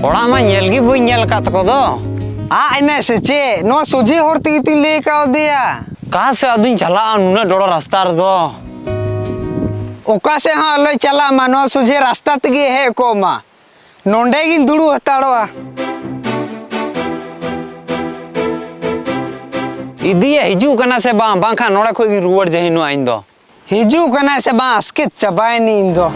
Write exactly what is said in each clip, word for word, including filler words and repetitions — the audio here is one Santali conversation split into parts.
ᱚᱲᱟᱜ ᱢᱟ ᱧᱮᱞ ᱜᱮ ᱵᱟᱹᱧ ᱧᱮᱞ ᱟᱠᱟᱫ ᱛᱟᱠᱚ ᱫᱚ᱾ ᱟᱜ ᱮᱱᱮᱡ ᱥᱮ ᱪᱮᱫ? ᱱᱚᱣᱟ ᱥᱚᱡᱷᱮ ᱦᱚᱨ ᱛᱮᱜᱮ ᱛᱤᱧ ᱞᱟᱹᱭ ᱠᱟᱣᱫᱮᱭᱟ᱾ ᱚᱠᱟ ᱥᱮᱫ ᱟᱫᱚᱧ ᱪᱟᱞᱟᱜᱼᱟ ᱱᱩᱱᱟᱹᱜ ᱰᱚᱲᱚ ᱨᱟᱥᱛᱟ ᱨᱮᱫᱚ? ᱚᱠᱟ ᱥᱮᱫ ᱦᱚᱸ ᱟᱞᱚᱭ ᱪᱟᱞᱟᱜ ᱢᱟ, ᱱᱚᱣᱟ ᱥᱚᱡᱷᱮ ᱨᱟᱥᱛᱟ ᱛᱮᱜᱮ ᱦᱮᱡ ᱠᱚᱜ ᱢᱟ᱾ ᱱᱚᱸᱰᱮ ᱜᱤᱧ ᱫᱩᱲᱩᱵ ᱦᱟᱛᱟᱲᱚᱜᱼᱟ᱾ ᱤᱫᱤᱭᱮ ᱦᱤᱡᱩᱜ ᱠᱟᱱᱟ ᱥᱮ ᱵᱟᱝ, ᱵᱟᱝᱠᱷᱟᱱ ᱱᱚᱸᱰᱮ ᱠᱷᱚᱡ ᱜᱤᱧ ᱨᱩᱣᱟᱹᱲ ᱡᱟᱹᱦᱤᱱᱚᱜᱼᱟ ᱤᱧ ᱫᱚ᱾ ᱦᱤᱡᱩᱜ ᱠᱟᱱᱟᱭ ᱥᱮ ᱵᱟᱝ, ᱟᱥᱠᱮᱛ ᱪᱟᱵᱟᱭᱮᱱᱟᱹᱧ ᱤᱧ ᱫᱚ᱾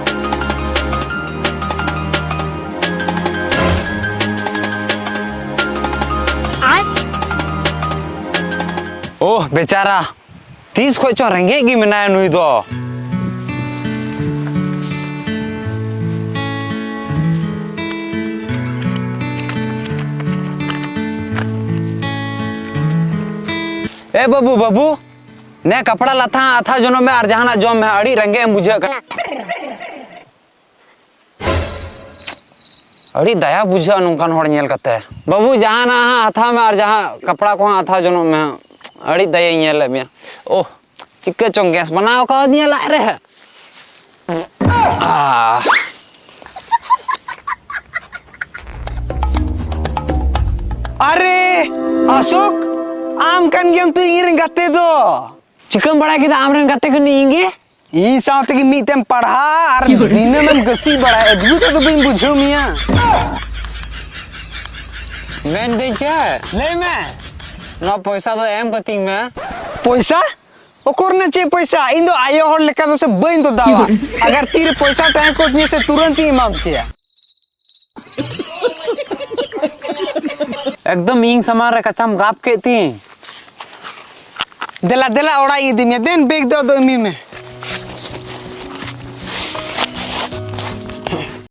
ᱳᱦ, ᱵᱮᱪᱟᱨᱟ, ᱛᱤᱥ ᱠᱷᱚᱡ ᱪᱚ ᱨᱮᱸᱜᱮᱡ ᱜᱮ ᱢᱮᱱᱟᱭᱟ ᱱᱩᱭ ᱫᱚ᱾ ᱮ ᱵᱟᱹᱵᱩ, ᱵᱟᱹᱵᱩ, ᱱᱮ ᱠᱟᱯᱲᱟ ᱞᱟᱛᱷᱟ ᱦᱟᱸᱜ ᱦᱟᱛᱟᱣ ᱡᱚᱱᱚᱜ ᱢᱮ ᱟᱨ ᱡᱟᱦᱟᱱᱟᱜ ᱡᱚᱢ ᱢᱮ, ᱟᱹᱰᱤ ᱨᱮᱸᱜᱮᱡ ᱮᱢ ᱵᱩᱡᱷᱟᱹᱜ ᱠᱟᱱᱟ᱾ ᱟᱹᱰᱤ ᱫᱟᱭᱟ ᱵᱩᱡᱷᱟᱹᱜᱼᱟ ᱱᱚᱝᱠᱟᱱ ᱦᱚᱲ ᱧᱮᱞ ᱠᱟᱛᱮ᱾ ᱵᱟᱹᱵᱩ, ᱡᱟᱦᱟᱱᱟᱜ ᱦᱟᱸᱜ ᱦᱟᱛᱟᱣ ᱢᱮ ᱟᱨ ᱡᱟᱦᱟᱸ ᱠᱟᱯᱲᱟ ᱠᱚᱦᱚᱸ ᱦᱟᱛᱟᱣ ᱡᱚᱱᱚᱜ ᱢᱮ᱾ ᱟᱹᱰᱤ ᱫᱟᱭᱟᱧ ᱧᱮᱞᱮᱫ ᱢᱮᱭᱟ᱾ ᱳᱦ, ᱪᱤᱠᱟᱹ ᱪᱚᱝ ᱜᱮᱥ ᱵᱮᱱᱟᱣ ᱠᱟᱣᱫᱤᱧᱟ ᱞᱟᱡ ᱨᱮ᱾ ᱟᱦ᱾ ᱟᱨᱮ, ᱚᱥᱳᱠ, ᱟᱢ ᱠᱟᱱ ᱜᱮᱭᱟᱢ ᱛᱚ ᱤᱧ ᱨᱮᱱ ᱜᱟᱛᱮ ᱫᱚ᱾ ᱪᱤᱠᱟᱹᱢ ᱵᱟᱲᱟᱭ ᱠᱮᱫᱟ ᱟᱢ ᱨᱮᱱ ᱜᱟᱛᱮ ᱠᱟᱹᱱᱟᱹᱧ ᱤᱧ ᱜᱮ? ᱤᱧ ᱥᱟᱶ ᱛᱮᱜᱮ ᱢᱤᱫ ᱛᱮᱢ ᱯᱟᱲᱦᱟᱜᱼᱟ ᱟᱨ ᱫᱤᱱᱟᱹᱢᱮᱢ ᱜᱟᱹᱥᱤ ᱵᱟᱲᱟᱭᱟ, ᱟᱹᱰᱤ ᱛᱮᱫᱚ ᱵᱟᱹᱧ ᱵᱩᱡᱷᱟᱹᱣ ᱢᱮᱭᱟ᱾ ᱢᱮᱱᱫᱟᱹᱧ ᱪᱮᱫ? ᱞᱟᱹᱭ ᱢᱮ᱾ ᱱᱚᱣᱟ ᱯᱚᱭᱥᱟ ᱫᱚ ᱮᱢ ᱠᱟᱹᱛᱤᱧ ᱢᱮ᱾ ᱯᱚᱭᱥᱟ? ᱚᱠᱚᱨ ᱨᱮᱱᱟᱜ ᱪᱮᱫ ᱯᱚᱭᱥᱟ? ᱤᱧ ᱫᱚ ᱟᱭᱳ ᱦᱚᱲ ᱞᱮᱠᱟ ᱫᱚ ᱥᱮ ᱵᱟᱹᱧ ᱫᱚ ᱫᱟᱣᱟ᱾ ᱟᱜᱟᱨ ᱛᱤᱨᱮ ᱯᱚᱭᱥᱟ ᱛᱟᱦᱮᱸ ᱠᱚᱜ ᱛᱤᱧᱟᱹ ᱥᱮ ᱛᱩᱨᱟᱹᱱᱛ ᱤᱧ ᱮᱢᱟᱢ ᱠᱮᱭᱟ᱾ ᱮᱠᱫᱚᱢ ᱤᱧ ᱥᱟᱢᱟᱝ ᱨᱮ ᱠᱟᱪᱟᱢ ᱜᱟᱯ ᱠᱮᱫ ᱛᱤᱧ᱾ ᱫᱮᱞᱟ, ᱫᱮᱞᱟ, ᱚᱲᱟᱜ ᱤᱧ ᱤᱫᱤ ᱢᱮᱭᱟ᱾ ᱫᱮᱱ, ᱵᱮᱜᱽ ᱫᱚ ᱟᱫᱚ ᱤᱢᱟᱹᱧ ᱢᱮ᱾